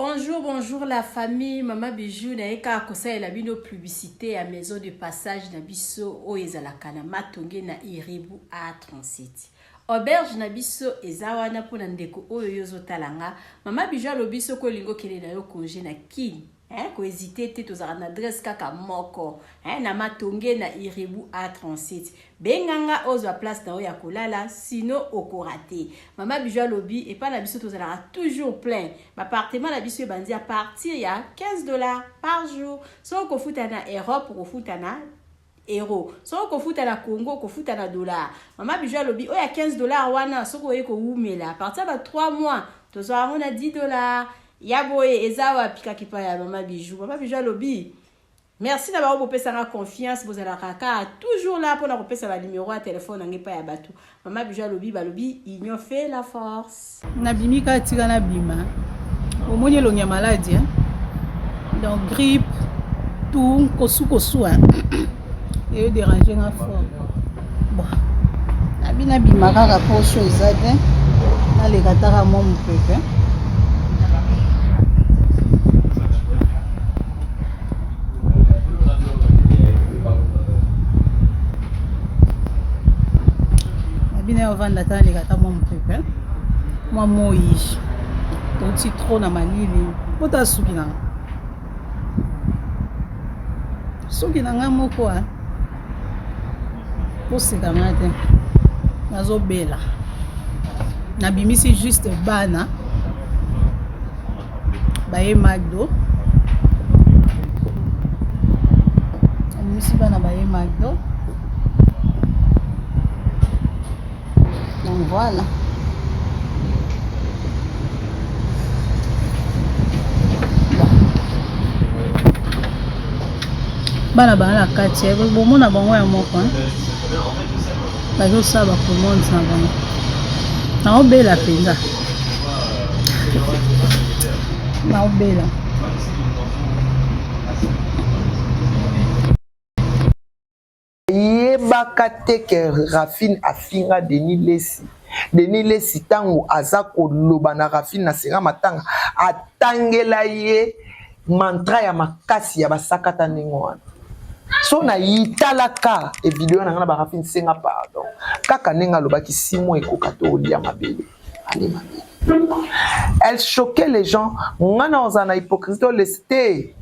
Bonjour, bonjour la famille, Mama Bijou na ye kaka kosalela bino publicité ya maison de passage na biso oyo ezalaka na Matonge na Iribu A37. Auberge na biso eza wana mpo na ndeko oyo yo ozotala nga. Mama Bijou alobi soki olingi okende na yo congé na Kin, hein, ko hésiter te, tozalaka na adresse kaka moko, hein, na Matonge na Iribu A37. Benga nga ozwa place na yo ya kolala sinon okorate. Mama Bijou alobi epai na biso tozalaka toujours plein. Ba appartement na biso ebandi à partir ya 15 $ par jour. Soki okofuta na Europe, okofuta na euro. Soki okofuta na Congo, okofuta na dollar. Mama Bijou alobi oyo ya 15 $ wana, soki oye kowumela à partir ya ba 3 mois, tozwa yango na 10 $. Ya boye eza wapi kaka epai ya Mama Bijou. Mama Bijou alobi merci na bango bopesanga confiance, bozalaka kaka toujours là mpona kopesa banimero ya telefone nange epai ya bato. Mama Bijou alobi, balobi union fait la force. Nabimi kaka, tika nabima. Omoni elongi ya maladi, hein? Donc grippe tout kosukosu, hein? Eyo dérange nga fort. Bon, nabi nabima kaka poso eza te, naleka taka mwa mopepe. Nabi na ovanda ta, naleka ta mwa mopepe, mwa moi, touti trop na malili. Pota suki nanga, suki na ngai moko koseka ngai te, nazobela. Nabimisi juste bana baye Macdo, nabimisi bana baye Macdo. Donc voilà, bana baa na kati, bomona bango ya moko bazosala bacommande na bango. Naobela mpenza, naobela. Yebaka te ke Rafine afinga Denis Lesi. Denis Lesi, ntango aza koloba na Rafine na senga matanga, atangela ye mantra ya makasi ya basakata ndenge wana. So nayitalaka evideo na ngai na barafine, senga pardon kaka ndenge alobaki simo ekoka to olia mabele ale mabele. Elle choquait les gens. Nga na ozala na hypocrisie to lesi te.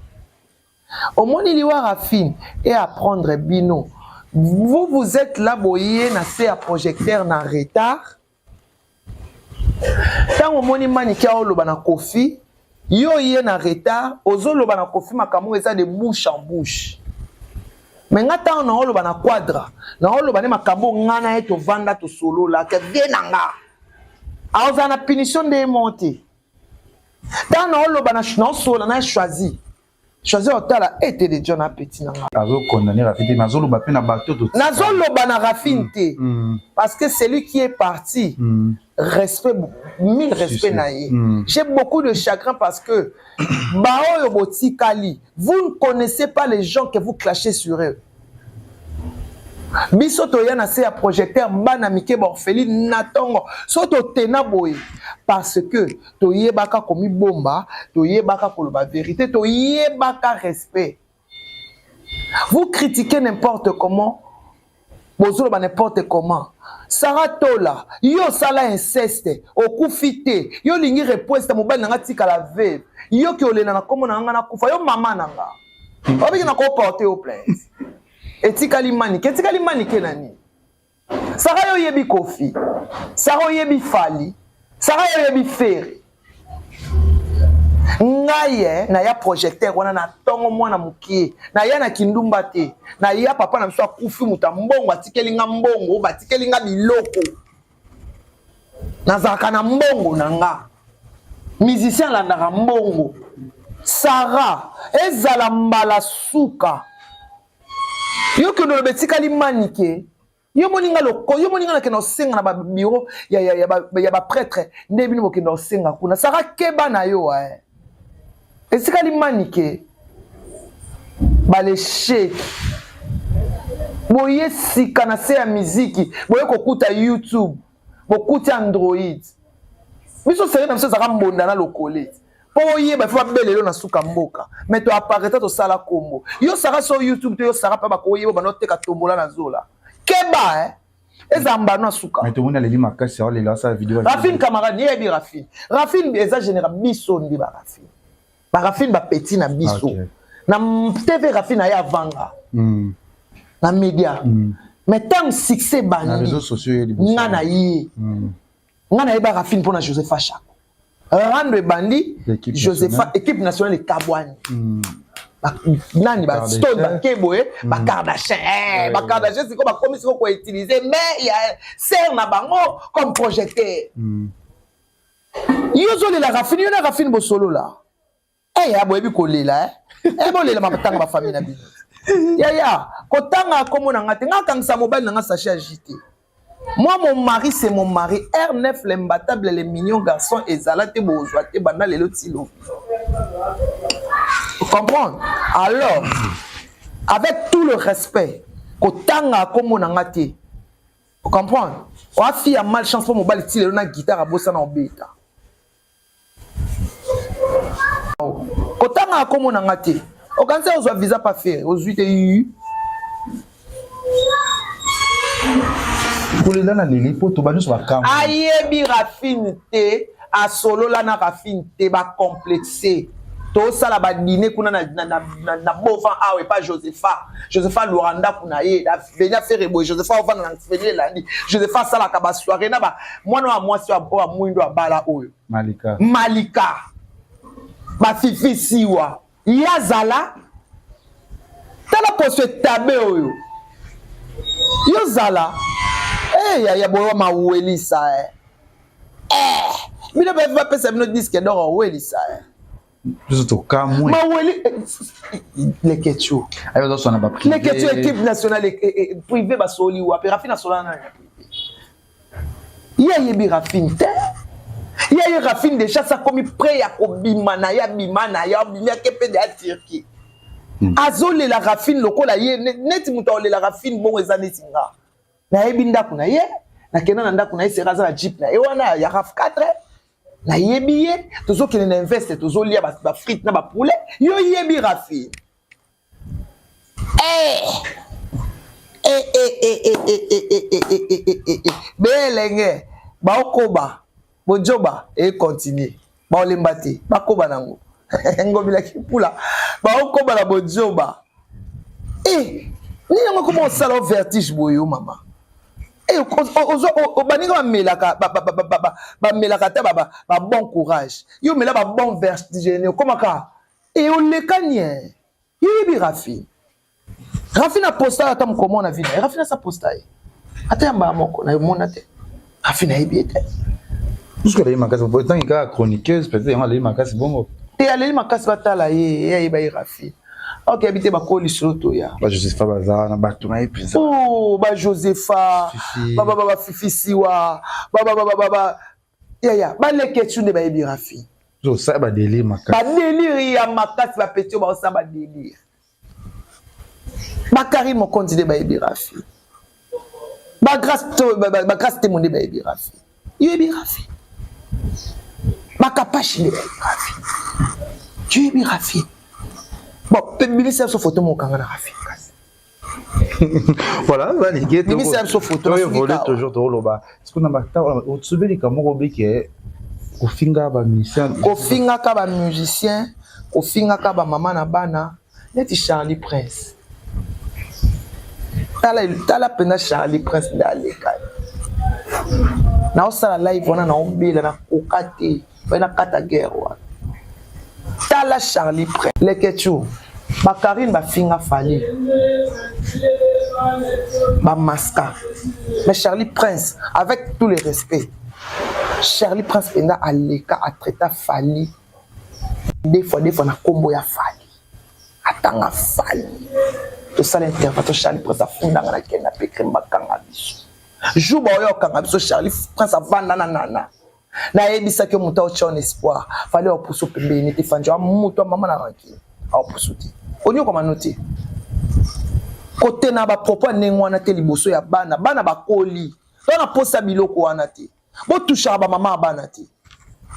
Omoni liwa Rafine et apprendre bino. Vous, vous êtes là, boye na se ya projecteur na retard. Ntango omoni Maniki aoloba na Kofi, yo ye na retard, ozoloba na Kofi makambo eza de bouche en bouche. Me nga ntango naoloba na Quadra, naoloba nde makambo nga na ye tovanda tosolola ke vie na nga aozala na punition nde ye mo te. Ntango naoloba naosolola na choisi choisi otala ete de John apeti na nga. Azokondane Rafine te, mais azoloba mpe na bato. Nazoloba na Rafine te parce que celui qui est parti, respect, mille respect na ye. J'ai beaucoup de chagrin parce que baoyo botikali, vous ne connaissez pas les gens que vous clashez sur eux. Biso toya na se ya projecteur, bana mike, baorpheline na ntongo so totena boye parce que toyebaka komibomba, toyebaka koloba vérité, toyebaka respect. Vous critiquez n'importe comment, bozoloba n'importe comment. Sara Tola, yo osala inceste, okufi te. Yo olingi reposte mobali na nga tikala veuve. Yo ki olela na nkombo na nga nakufa. Yo mama na nga obiki na koporte yo plainte. Etikali Manike, etikali Manike na nini? Sara, yo oyebi Kofi. Sara, oyebi Fally. Sara, yo oyebi Ferre. Ngai e naya projecteur wana na ntongo, mwana mokie, naya na kindumba te. Naya papa na biso akufi, moto ya mbongo atikeli nga mbongo, batikeli nga biloko, nazalaka na mbongo na nga. Musicien alandaka mbongo. Sara, ezala mbala suka yo kende oloba etikali Manike. Yo moninga loko, yo moninga nakende kosenga na babiro ya baprêtre nde bino bokende kosenga kuna. Sara, keba na yo eh. Etikali Manike balesheki. Boye sika na se ya miziki, boye kokuta YouTube, bokuti Android. Biso seri na biso ezalaka mbonda na lokole. Mpo oyeba ifo babelelo na suka mboka. Mais to apparaître tosala kombo. Yo sara so YouTube to yo sara pa bakoyeba bano teka tombola na zola. Keba eh. Eza mbano na suka. Mais tomoni aleli makasi aolela asala video. Rafine camarade, yebi Rafine. Rafine eza général biso ndi ba Rafine. Ba Rafine ba petit na biso. Okay. Na TV Rafine aye avanga. Na média. Mais tant succès Na bandi. réseaux sociaux ye liboso. Nga na ye. Nga na yeba Rafine mpona Josepha Chako. Rando ebandi L'équipe Josepha nationale. équipe nationale ekabwani. Nani ba Stone bakeboye ba Kardashian eh, ba Kardashian sikoyo bakomi sikoyo koutiliser mais ya ser na bango comme projecteur. Yo ozolela Rafine, yo na Rafine bosolola. Eh ya boyebi kolela eh. Eh bolela matanga ba famille na bino. Ya ya kotanga kombo na nga te nga kangisa mobali na nga sachet agité. Moi mon mari c'est mon mari R9 l'imbattable le mignon garçon ezala te bozwa te banda lelo tilo. Comprendre? Alors avec tout le respect kotanga kombo na nga te. Comprendre? Oa fille ya malchance po mobali ti lelo na guitare abosana obeta. Kotanga kombo na nga te. Okanisi ozwa visa pa faire, ozwi te yu. Kolela na leli po to ba nyonso bakamwa. Ayebi Rafine te, asolola na Rafine te, ba complexe. Tosala ba dîner kuna na, na, na, na, na Bovan awa epa Josepha. Josepha alwaka ndako na ye, na veni affaire boye, Josepha ovanda na veni elandi. Josepha asalaka ba soirée na ba mwana wa mwasi oyo mwindo abala oyo. Malika. Malika. Ba fifi siwa. Yazala. Tala poso etabe oyo. Yo zala. Eh ya ya boyo mawelisa eh. Eh. Bino ba ba pesa bino disque d'or welisa eh. Biso tokamwe. Maweli Leketchou. Ayo zo sona ba privé. Leketchou équipe nationale privé ba soli wa pe Rafine solana na privé. Ye yebi Rafine te. Ye ye Rafine déjà ça komi prêt ya kobima na ya bima na ya bima ke pe de Turquie. Azolela Rafine lokola ye neti moto aolela Rafine bongo eza neti nga. Nayebi ndako na ye, nakenda na ndako na ye sera aza na jeep na ye wana ya RAV 4. Nayebi ye, tozokende na invest, tozolia ba frites na ba poulet. Yo yebi Rafine. Eh! Eh eh eh eh eh eh eh eh eh eh eh eh eh. Belenge baokoba bojoba e continuer. Baolemba te, bakoba nango. Ngobila kipula baokoba na bojoba. Eh, nini yango koma osala o vertige boye yo mama? Eh, baninga bamelaka bamelaka ta ba bon courage. Yo mela ba bon vertige ne okomaka e olekani eh. Yo yebi Rafine. Rafine aposta ata mokomo na vie na ye. Rafine asa posta ye. Ata ya mbala moko na mona te. Rafine ayebi ye te. Jusqu'à aleli makasi po tangi kaka chroniqueuse peut-être yango aleli makasi bongo. Te aleli makasi batala ye, ye ayeba ye Rafine. Ok, yebi te bakoli lisolo toya. Ba Josepha baza na bato na ye mpenza. Oh, ba Josepha, ba ba ba Fifi Siwa, ba ba ba ba ba yaya, ba Leketchou nde bayebi Rafine. Osala ba délire makasi. Ba délire ya makasi ba petit ba osala ba délire. Ba Karine Mokonzi nde bayebi Rafine. Ba Grâce to ba Grâce Temo nde bayebi Rafine. Yo yebi Rafine. Ba Kapashi nde bayebi Rafine. Yo yebi Rafine. Bon, bimisa biso photo mokanga na Rafine kasi. Voilà, valike. Bimisa biso photo na évolue toujours toloba. Parce que na ba otubelika moko bike kofinga ba musicien, kofingaka ba musicien, kofingaka ba mama na bana neti Charlie Prince. Tala tala pena Charlie Prince nde aleka. Na osala live wana na obela na koka te, ba na kata guerre wana. Tala Charlie Prince. Leketchou, ba Karine ba finga Fally. Ba maska. Mais Charlie Prince, avec tout le respect, Charlie Prince penda aleka a traita Fally deux fois na kombo ya Fally. Atanga Fally. Tosala intervention Charlie Prince afundanga na kenda pe crème bakanga biso. Jour ba oyo kanga biso Charlie Prince avanda na nana. Nayebisaki yo moto aotya en espoir. Fally aopusu pembeni te Fandi moto mama na rancune. Aopusu te. Onyokoma no te. Kote na ba propos ndenge wana te liboso ya bana, bana bakoli. To na posa biloko wana te. Bo touchaka ba mama ya bana te.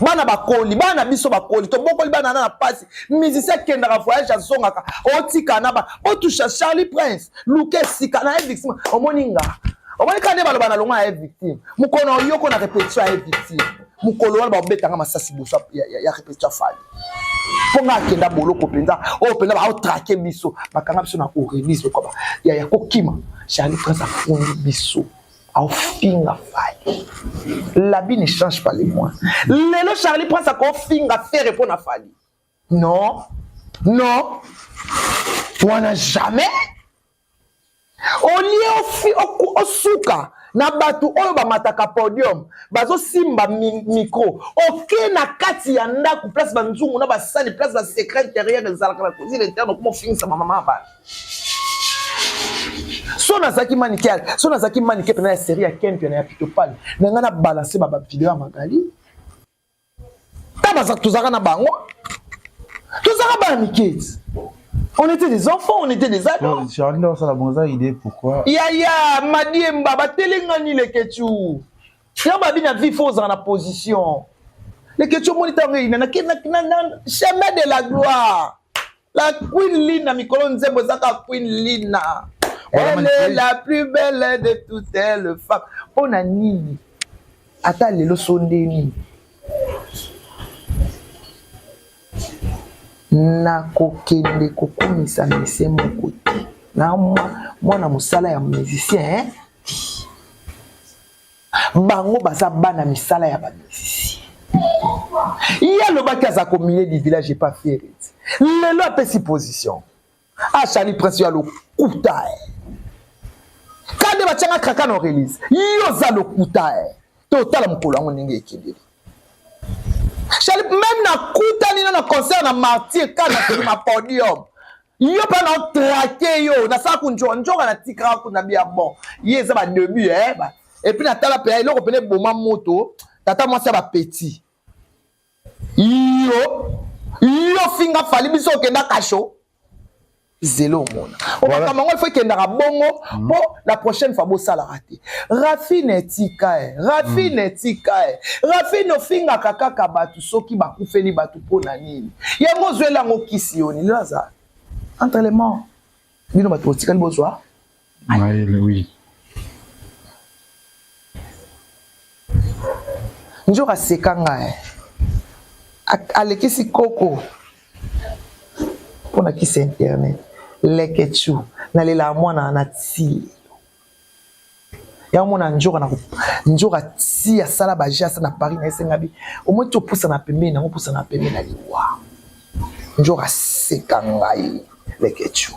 Bana bakoli, bana biso bakoli, tobokoli bana na pasi. Musicien akendaka voyage azongaka, otika na ba otusha Charlie Prince, luka esika na ye victime. Omoni nga. Omoni kaka nde baloba na longwa ya ye victime. Mokolo oyoko na repetition ya ye victime. Mokolo wana babetanga masasi liboso ya, ya, ya repetition ya Fally. Mpo nga akenda boloko mpenza, oyo mpenza baotrake biso, bakanga biso na Aurélis lokola ya, ya kokima. Charlie Prince afundi biso. Aofinga Fally. L'habit ne change pas les mois. Lelo Charlie Prince akofinga Ferre mpo na Fally. Non. Non. Wana jamais. Olie osuka na bato oyo bamataka podium bazosimba micro oke na kati ya ndako place banzungu na basani place ba secret intérieur ezalaka na cuisine interne okoma ofingisa bamama ya bana. So nazalaki manike, so nazalaki manike pena ya série ya Ken pena ya Pitopale na ngai na balance ba video ya Magali ta baza tozalaka na bango tozalaka bana mike. On était des enfants, on était des ados. Charlie osala bonza idée pourquoi? Yaya Madiemba batelengani lekechu. Ya babi na vie faut ozala na position. Lekechu omoni ntango eyina na chemin de la gloire. La Queen Lina mikolo nzembo ezaka Queen Lina. Elle est la plus belle de toutes les femmes. Pona nini? Ata lelo so ndeni. Nakokende kokumisa musicien moko te. Na mwana mosala ya musicien te. Bango baza bana misala ya ba musicien. Ye alobaki aza ko milieu du village et pas Ferre. Lelo apesi position. Ah Charlie Prince yo lokuta eh. Kande batianga kraka na release. Yo za lokuta eh. To tala mokolo yango ndenge ekendeli. Charlie même na kutani na concert na martyr kana na podium. Yo pa na traquer yo na sala kunjoka njoka na tikaka kuna bia bon. Ye eza ba début eh ba. Et puis na tala pe eloko pene boma moto tata mwasi ya ba petit. Yo yo finga Fally biso okenda kasho. Zelo omona. Makambo yango il faut ekendaka bongo po la prochaine fois bosalaka te. Rafine etika eh. Rafine etika eh. Rafine ofingaka kaka bato soki bakufeli bato mpo na nini? Yango ozweli yango kisi yo nini aza entre les morts. Bino bato botikali bozwa mayele oui. Nzoka aseka nga eh. Alekisi koko mpona kisi internet. Leketchou nalelaka mwana na ti yango mona nzoka na nzoka ti asala ba jasa na Paris na esenga bi omoi ti opusana pembeni nango opusana pembeni na liwa. Nzoka aseka ngai Leketchou.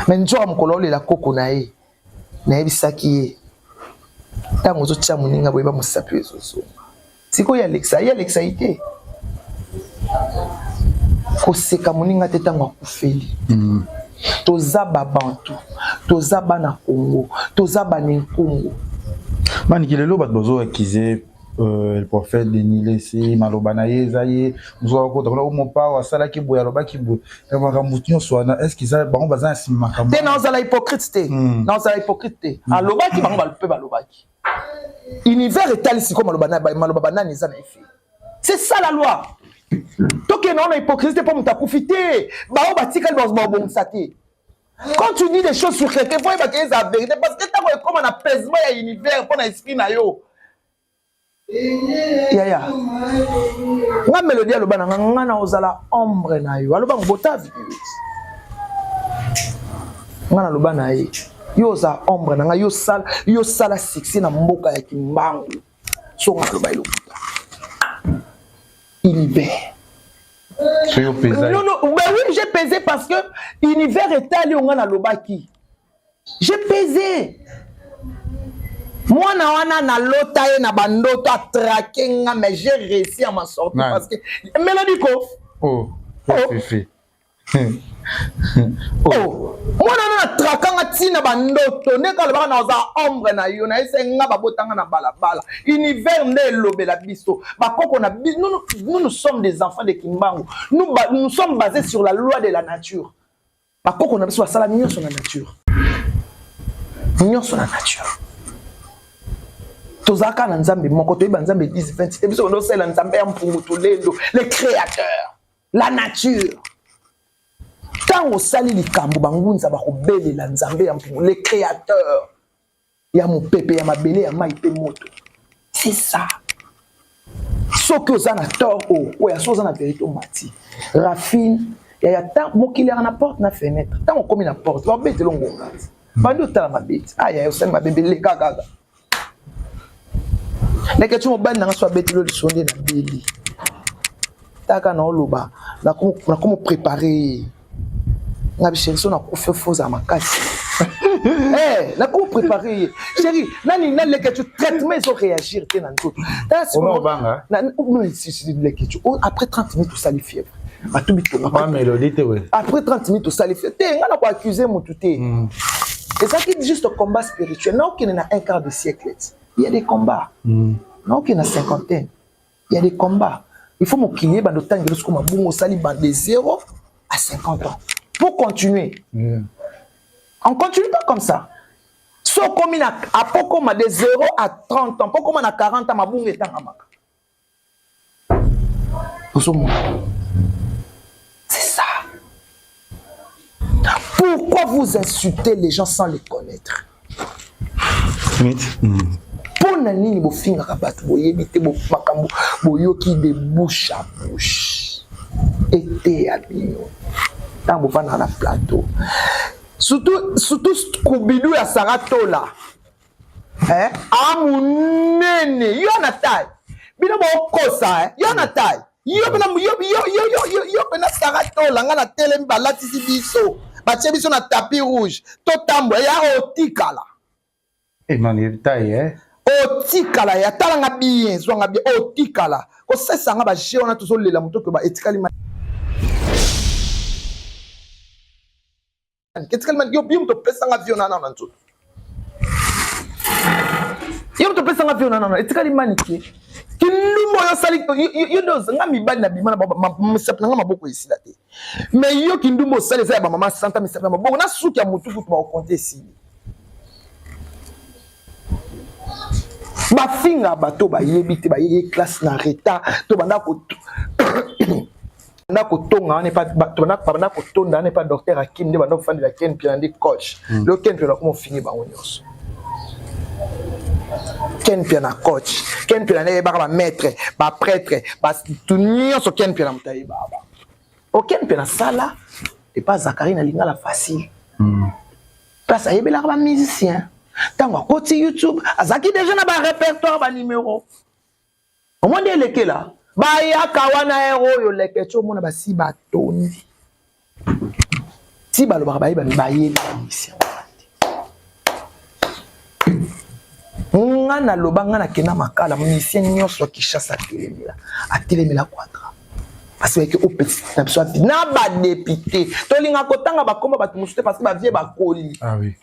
Mais nzoka mokolo olela koko na ye nayebisaki ye ntango ozotia moninga boyeba mosapi ezozonga sikoyo alekisa ye alekisa ye te koseka moninga te ntango akufeli. Toza babantu, toza bana Congo, toza bana Nkongo. Maniki lelo bato bazo accuser le prophète Denis Lessie maloba na ye eza ye mosusu akota kuna omopao asalaki boye alobaki boye makambo nyonso wana est ce que eza bango baza na nsima makambo te? Naozala hypocrite te, naozala hypocrite te. Alobaki bango mpe balobaki univers etali sikoyo maloba banani eza na effet. C'est ça la loi. Tokende wana hypocrisie te mpo moto akufi te, bao batikali babongisa te. Quand tu dis des choses sur quelqu'un, faut yeba ke eza vérité parce que ntango ekóma na pesement ya univers mpo na esprit na yo. Yaya nga mélodie aloba na nga nga na ozala ombre na yo, aloba ngo bota video nga naloba na ye yo oza ombre na nga, yo sala yo sala succès na mboka ya Kimbangu. So nga naloba elokuta univers. Non, non, ben oui, j'ai pesé parce que univers etali nga nalobaki. J'ai pesé. Mwana wana nalota ye na bandoto atrake nga, mais j'ai réussi à m'en sortir parce que Mélodie ko. Oh, oh. Oh. Mwana wana natraka nga ntina bandoto ndenge alobaka na oza ombre na yo, nayese nga babotanga na balabala. Univers nde elobela biso bakoko na biso. Nous, nous, nous sommes des enfants de Kimbangu. Nous, nous sommes basés sur la loi de la nature. Bakoko na biso basala nyonso na nature, nyonso na nature. Tozalaka na Nzambe moko, toyeba Nzambe 10 20 te. Biso tosalela Nzambe ya mpungu tulendo, le créateur, la nature. Ntango osali likambo, bangunza bakobelela Nzambe ya mpungu, le créateur ya mopepe, ya mabele, ya mai mpe moto. C'est ça. Soki oza na tort, okoya. Soki oza na vérité, omati. Rafine yaya, mokili yaka na porte na fenêtre. Ntango okomi na porte, babetela ngonga, bandi otala mabe ti aya osali mabe, leka kaka. Ndeke ti mobali nanga so abeteli liso nde nabeli taka na oloba nakomo préparer ye. Nga chéri, so nakufi, fo ozala makasi. Nakomo préparer ye. Chéri nani naleke tu traitement ezo réagir te na nzoto. Leke tu après 30 minutes osali fièvre, bato bitonga. Après 30 minutes osali fièvre te. Nga na koaccuse motu te, ezalaki juste combat spirituel. Naokende na un quart de siècle, il y a des combats. Naokende na cinquantaine, il y a des combats. Il faut mokili yebanda otangela soko mabungo osali de 0 à 50 ans pour continuer. On continue pas comme ça. So okomi na apokoma de 0 à 30 ans, pokoma na 40 ans, mabungo etangamaka. Ozomona, c'est ça. Pourquoi vous insultez les gens sans les connaître? Mpo na nini bofingaka bato boyebi te? Makambo boyoki de bouche à bouche, eteya bino. Ntango bovandaka na plateau, surtout surtout kubidu ya Sara Tola, eh? Amunene yo na taille, bino bokosa, eh? Yo na taille, yo pena, yo, yo, yo, yo, yo, yo pena Sara Tola. Nga na telemi, balatisi biso, batie biso na tapis rouge, totambola ya otikala. Emani taille, eh? Otikala ya talanga bien, zwanga bien, otikala kosesanga baje wana. Tozolela moto oyo etikali, etikali yo. Yo moto opesanga vie nana na nzoto, yo moto opesanga vie nana, etikali manike kindumba oyo osali yo nde. Nga mibali na bima na misapi nanga maboko esila te, mais yo kindumba osali eza ya bamama santa. Misapi na maboko na suki ya motu kutu bakokonte esili. Bafinga bato bayebi te, bayebi classe na retard. To banda kotonga wana, banda kotonda wana epa docteur Akim nde banda kofandela Ken Piana nde coach. Lelo Ken Piana akoma ofingi bango nyonso. Ken Piana coach, Ken Piana nde ayebaka bamaître, baprêtre, batu nyonso. Ken Piana moto ayebaka bango. O Ken Piana sala epa Zakari na Lingala Facile, place ayebelaka bamusicien. Ntango akoti YouTube, azalaki déjà na barépertoire, banimero omoi nde elekela bayaka wana. Ere oyo leke ti omona basi batondi ti balobaka bayeba, bayebi bamusicien wana te. Nga naloba, nga nakenda makala, musicien nyonso ya Kinshasa atelemela, atelemela Quadra, parce que opesi na biso na badéputé. Tolinga kotanga bakoma bato mosusu te, parce que bavie bakoli. Ah oui.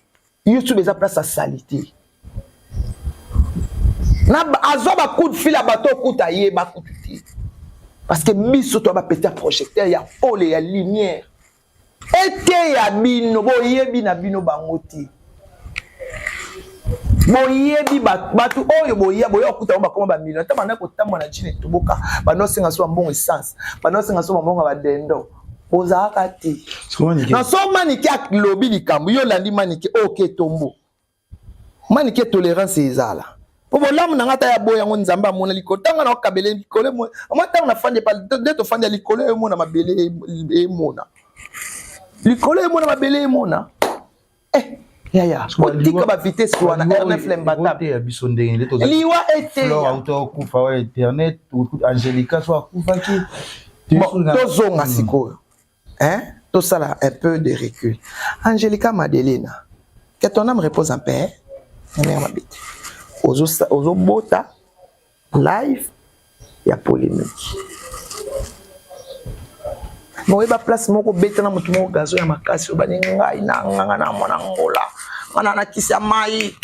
YouTube eza place ya saleté. Na azwa bacoup de fil ya bato okuta ye bakutu te, parce que biso to bapeti ya projecteur, ya pole, ya lumière. Eteya bino, boyebi na bino bango te. Boyebi bato oyo boya boya okuta bango bakoma bamillion. Ata banda kotambola na jine etoboka, banda osenga so bambongo essence, banda osenga so bambongo ya badendo, bozalaka te. Na so Manike alobi likambo, yo olandi Manike oke tombo Manike. Tolérance ezala mpo bolamu na nga ata ya boya yango. Nzambe amona likolo ntango na okabele likolo amo. Ntango nafandi nde tofandi ya likolo emona, mabele emona, likolo emona, mabele emona. Eh, yaya, otika bavitesse wana R9 lembatable. Ya biso ndenge liwa eteya. Auta okufa wa internet, Angelica so akufaki. Bon, tozonga sikoyo, hein? Tosala un peu de recul. Angelica Madelena, que ton âme repose en paix. Na ndenge mabe te, ozobota live ya polémique. Boyeba place moko obeta na motu moko gazo ya makasi, obani ngai na nganga na mwana ngola nga na nakisi ya mai.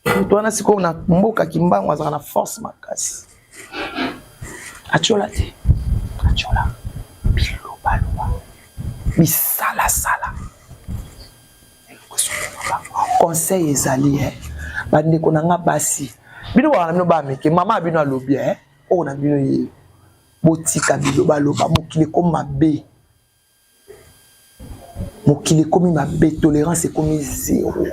Moto wana sikoyo na mboka Kimbangu azalaka na force makasi, atiola te, atiola bilobaloba, bisalasala. Conseil ezali, bandeko na nga basi. Bino baka na bino ba mike, mama bino alobi eh, oyo na bino ye. Botika biloba loba, mokili ekomi mabe. Mokili ekomi mabe, tolerance ekomi zero.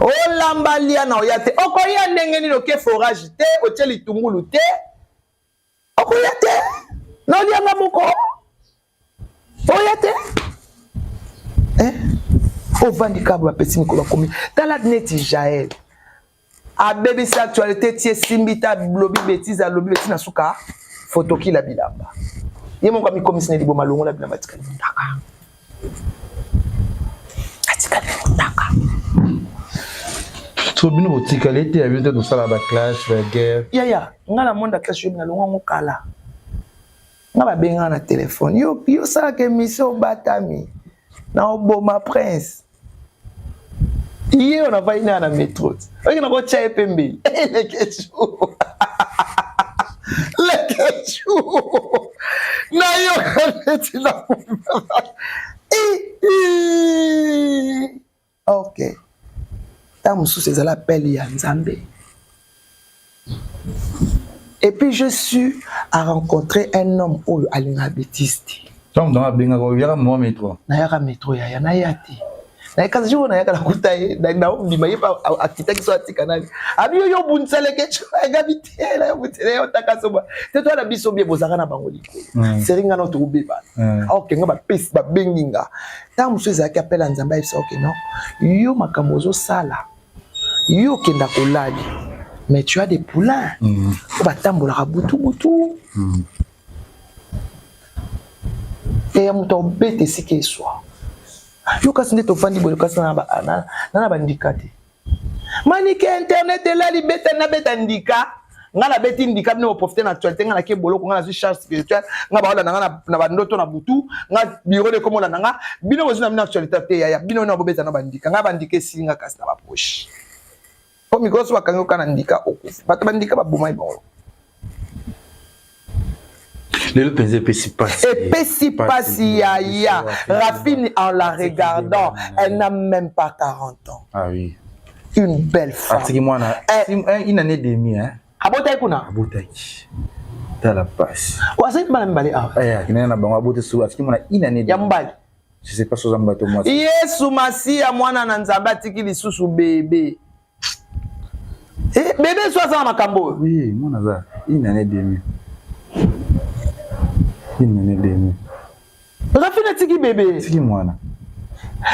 Olamba lia na oya te. Okoya ndenge nini oke forage te, otie litungulu te. Okoya te. Nolia nga moko. Oya te. Eh? Ovandi kaka bapesi mikolo bakomi. Tala neti Jael. Abebisi actualité ti esimbi te alobi betise alobi betise na suka fotokila bilamba. Ye moko amikomisi na liboma longola bilamba atikali motaka. Atikali motaka. So bino botikali ete ya bino te tosala ba clash ba guerre. Yaya nga na monde ya clash yo na longo ngo kala. Nga babenga na telefone yo yo salaka emission obatami na oboma prince. Ye oyo navandi naye na metro oyoki na kotya ye pembeni leketchou leketchou nayoka neti na ok ntango mosusu ezala appel ya nzambe. Et puis je suis à rencontrer un homme oyo alingaka betise te. Ntango moto yango abengaka oyaka mwa metro. Nayaka metro yaya naya te. Naye kasi jour nayaka nakuta ye naobima ye akitaki so atika nani. Abi yo yo obundisa leke egabi te nayo obundisa ye otaka soba. Te toya na biso bien bozalaka na bango likolo. Seri nga na tokobebana. Aoke nga bapesi babengi nga. Ntango mosusu ezalaki appel ya Nzambe ayebisa oke non yo makambo ozosala. Yo okenda kolali mais tu as des poulains mm. oyo batambolaka butu butu mm. eya moto akobeta esika eswa yo kasi nde tofandi boye kasi na na bandika te manike internet elali beta nabeta ndika nga nabeti ndika bino boprofite na actualité nga nake boloko nga nazwi charge spirituelle nga baolanda nga na bandoto na butu nga biro de komolanda nga bino bozwi na bino actualité te yaya bino na bobeta na bandika nga bandika esili nga kasi na bapoche po mikolo so bakangi oka na ndika okufi bato bandika babomai bango. Lelo mpenza epesi pasi, epesi pasi yaya. Raphine en la regardant elle n'a même pas 40 ans. Ah oui. Une belle femme. Atiki mwana une année demi hein. Abotaki kuna? Abotaki. Tala pasi. Azali bana mibale awa. Eh, akendaki na bango aboti su atiki mwana une année. Ya mobali. Je sais pas soza mbato mwasi. Yesu Masiya mwana na Nzambe atiki lisusu bebe. Eh, bebe so aza na makambo oyo. Oui, mwana aza une année demi. Une année demi. Rafine atiki bebe. Atiki mwana.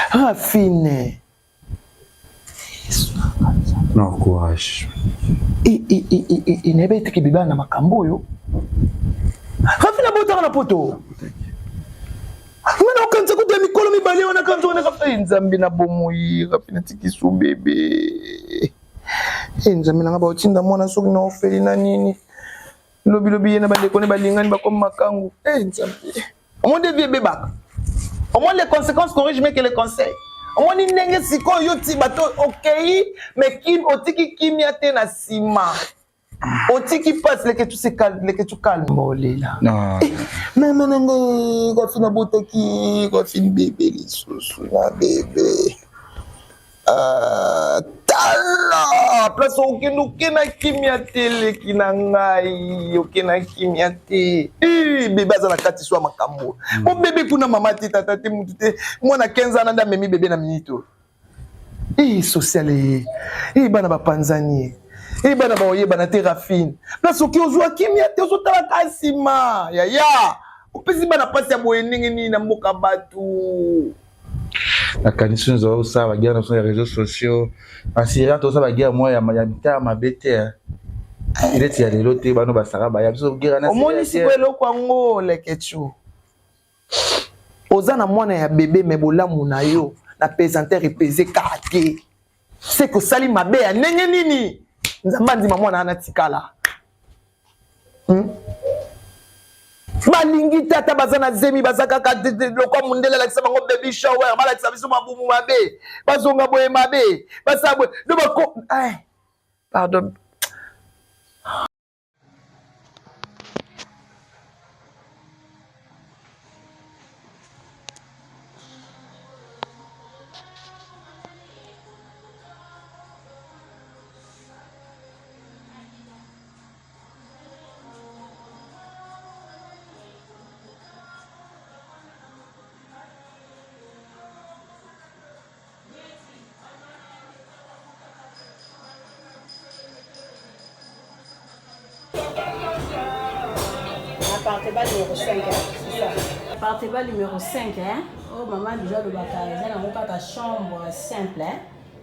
Rafine. Non, courage. Nayebi etiki bebe na makambo oyo. Rafine abotaka na poto. Nga na okanisa kutu ya mikolo mibale wana kanisa wana Rafine nzambe na bomoi Rafine atiki su bebe. Nzambe na nga baotinda mwana soki na ofeli na nini. Lobi lobi ye na bandeko ne balingani bakomi makangu. Nzambe. Omoni nde vie ebebaka. Omoni les conséquences corrigent mieux que les conseils. Omoni ndenge sikoyo yo ti bato okei mais kim otiki kimia te na nsima. Otiki pasi leke tu se calme leke tu calme olela. Mama na ngai Rafine abotaki Rafine bebe lisusu na bebe. Tala place okende oke na kimia te leki na ngai oke na kimia te bebe aza na kati so ya makambo po bebe kuna mama te tata te mutu te mwana 15 ans nde amemi bebe na minute oyo social ye bana bapanzani ye bana baoyebana te Rafine place oke ozwa kimia te ozotala ka nsima yaya opesi bana mpasi ya boye ndenge nini na mboka bato. Nakanisi nzo osala baguerre na biso ya réseaux sociaux en Syrie tosala baguerre moko ya mitala mabe te neti ya lelo te bano basaka baya biso guerre na omoni sikoyo eloko yango leketchou oza na mwana ya bebe me bolamu na yo na pesanteur epese kaka te se kosali mabe ya ndenge nini nzambe andima mwana wana tikala Balingi te ata baza na zemi baza kaka lokwa mundele alakisa bango baby shower balakisa biso mabumu mabe bazonga boye mabe basala boye do bako pardon. Appartement numéro 5, hein, c'est ça. Appartement numéro 5, hein. Oh, maman déjà alobaka eza nango kaka chambre simple, hein.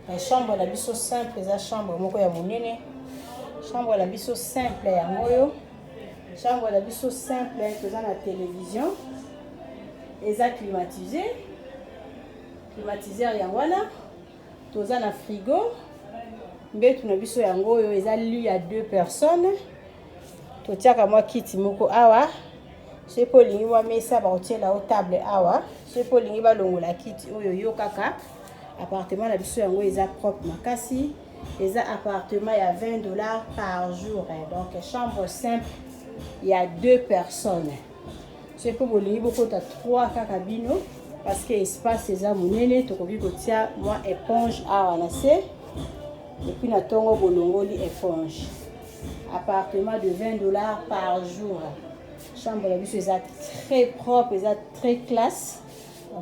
Mais chambre na biso simple eza chambre moko ya monene. Chambre na biso simple yango oyo. Chambre na biso simple toza na télévision. Eza climatisé. Climatiseur yango wana. Toza na frigo. Mbetu na biso yango oyo eza lit ya deux personnes. Totiaka mwa kiti moko awa. Soki mpe olingi mwa mesa bakotiela yo table awa. Soki mpe olingi balongola kiti oyo yo kaka. Appartement na biso yango eza propre makasi. Eza appartement ya 20 $ par jour. Donc chambre simple ya deux personnes. Soki mpe bolingi bokota 3 kaka bino parce que espace eza monene, tokoki kotia mwa éponge awa na se et puis na ntongo bolongoli éponge. Appartement de 20 $ par jour. Chambre na biso eza très propre, eza très classe.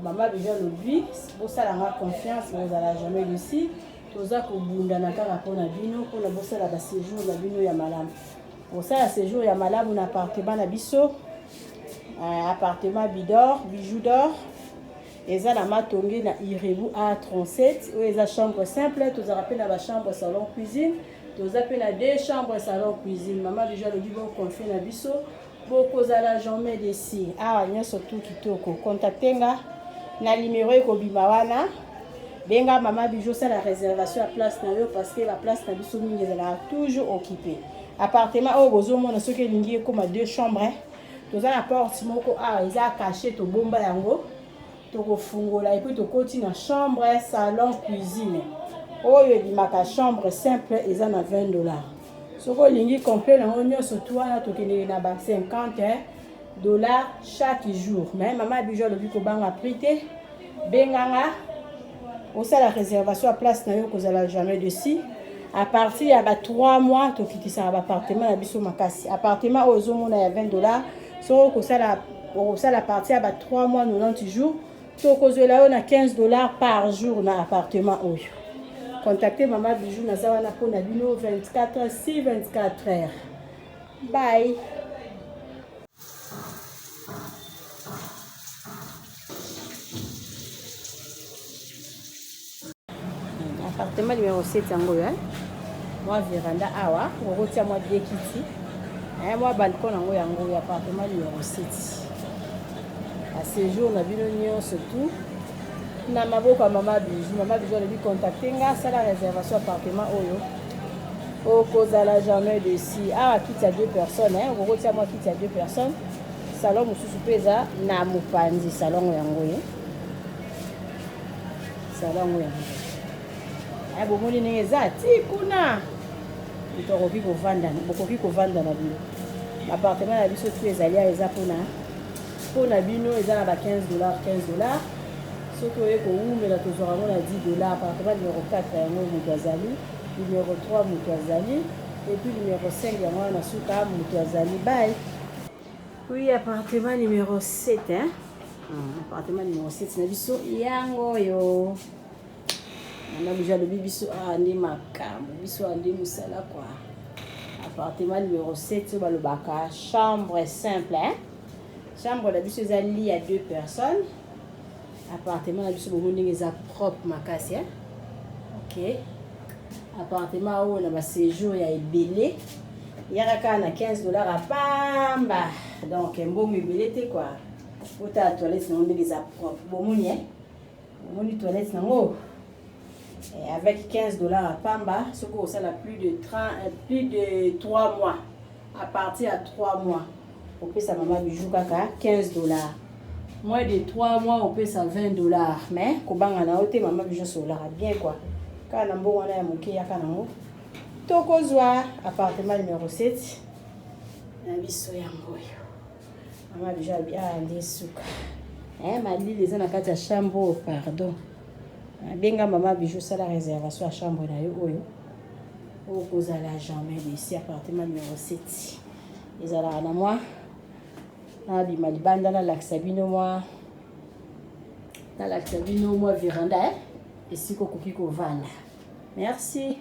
Mama Bijou alobi bosalanga confiance, bozala jamais déçus. Toza kobundana kaka mpona bino, mpona bosala baséjour na bino ya malamu. Kosala séjour ya malamu na appartement na biso, appartement Bidor, Bijou d'Or, eza na Matonge na Irebu A37. Oyo eza chambre simple. Tozalaka mpe na bachambre salon cuisine, toza mpe na deux chambres salon cuisine. Mama Bijou alobi boconfie na biso, bokozala jamais déçus. Awa nyonso tu kitoko. Contacte nga na numéro ekobima wana. Benga Mama Bijou, osala réservation ya place na yo parce que baplace na biso mingi ezalaka toujours occupé. Appartement oyo bozomona, soki elingi ekóma deux chambres, toza na porte moko awa eza caché, tobomba yango, tokofungola et puis tokoti na chambre salon cuisine. Oyo ebimaka chambre simple eza na 20 $. Soki olingi complet nango nyonso tu wana, tokendeke na ba 50 $ chaque jour. Mais Mama Bijou alobi kobanga prix te, benganga osala réservation ya place na yo, kozala jamais déçu. À partir ya ba 3 mois tokitisaka baappartement na biso makasi. Appartement oyo ozomona ya 20 $, soki okosala partir ya ba 3 mois, 90 jours, tokozwela yo na 15 $ par jour na appartement oyo. Contacte Mama Bijou, naza wana mpona bino 24 heures sur 24 heures. Bye. Appartement numéro 7 yango oyo, mwa veranda awa, okotia mwa deux kiti, mwa balcon yango. Yango oyo appartement numéro 7. Baséjour na bino nyonso tu na maboko ya Mama Bijou. Mama Bijou alobi contacte nga, asala réservation appartement oyo, okozala jamais déçu. Awa kiti ya deux personnes, okokotia mwa kiti ya deux personnes. Salon mosusu mpe eza na mopanzi. Salon yango oyo, salon yango oyo, bomoni ndenge eza ti kuna, moto akoki kovanda, bokoki kovanda na bino. Appartement na biso tu ezali awa, eza mpona bino, eza na ba 15 $, 15 $. Soki oye kowumela, tozwaka yango na 10 $. Appartement numéro 4 yango moto azali, numéro 3 moto azali, et puis numéro 5 yango wana na suka moto azali. Bye. Oui, appartement numéro 7, hein? Appartement numéro 7 na biso yango oyo. Mama Bijou alobi biso awa nde makambo, biso awa nde mosala quoi. Appartement numéro 7 oyo balobaka chambre simple, hein? Chambre na biso eza lit ya deux personnes. Appartement na biso, bomoni ndenge eza propre makasi, hein? Ok, appartement oyo na baséjour ya ebele yaka kaka na 15 $ ya pamba, donc mbongo ebele te quoi. Otala toilette nango ndenge eza propre, bomoni, hein? Bomoni toilette nango avec 15 $ ya pamba. Soki osala plus de 30, plus de 3 mois, à partir ya 3 mois opesa Mama Bijou kaka 15 $, moins de 3 mois opesa 20 $. Mais kobanga na yo te, Mama Bijou asololaka bien quoi. Kaka na mbongo wana ya moke, yaka nango, tokozwa. Appartement numéro 7 na biso yango oyo. Mama Bijou abi awa nde suka. Malili eza na kati ya chambre oyo, pardon. Abenga Mama Bijou, osala réservation ya chambre na yo oyo, okozala jamais déçu. Appartement numéro 7 ezalaka na mwa, nabima libanda, nalakisa bino mwa veranda, esika okoki kovanda. Merci.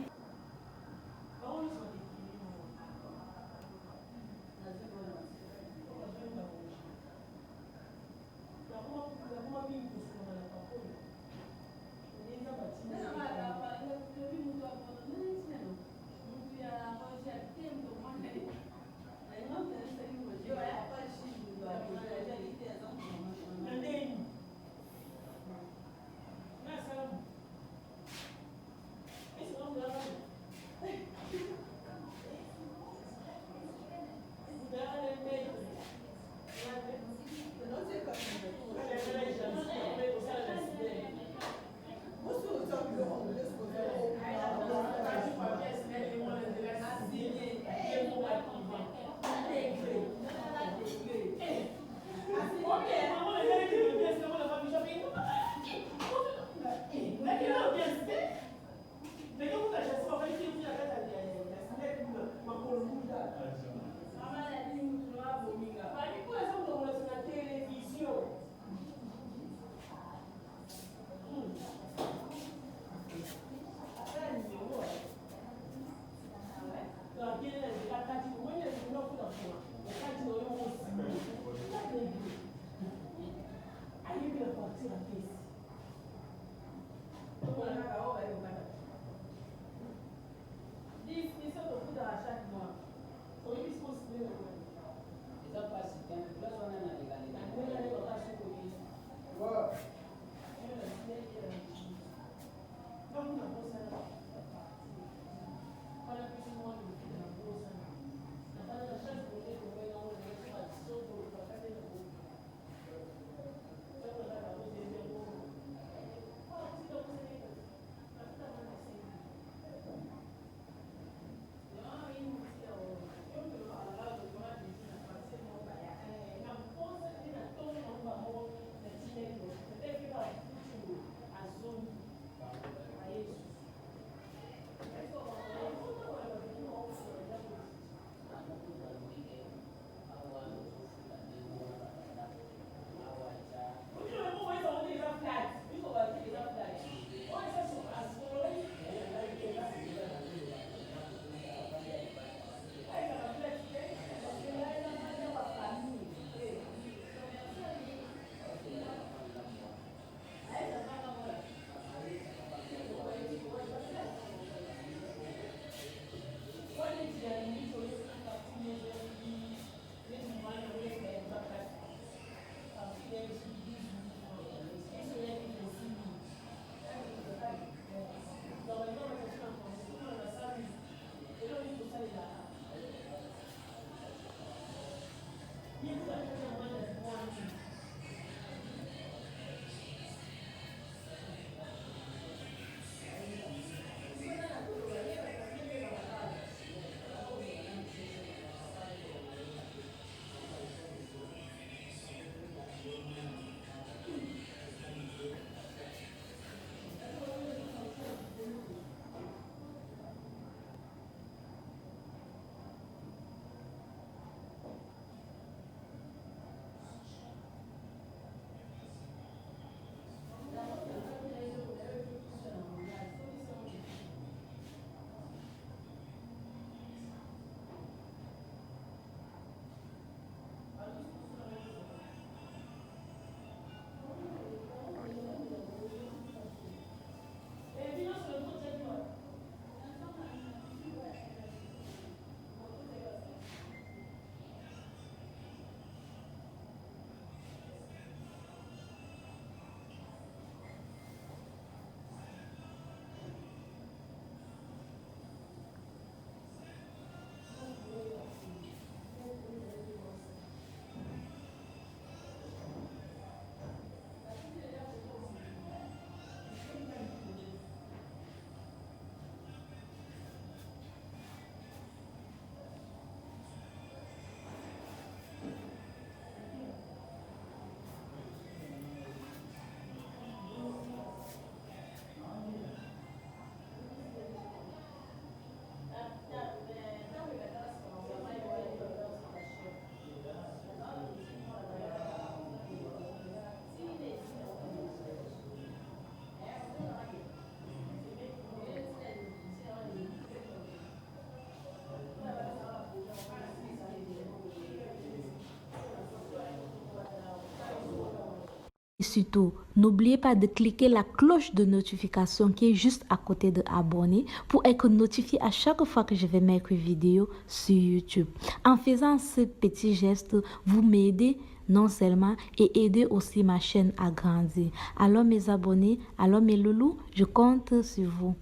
surtout, n'oubliez pas de cliquer la cloche de notification qui est juste à côté de abonner pour être notifié à chaque fois que je vais mettre une vidéo sur YouTube. En faisant ce petit geste, vous m'aidez non seulement et aider aussi ma chaîne à grandir. Alors mes abonnés, alors mes loulous, je compte sur vous.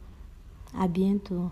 À bientôt.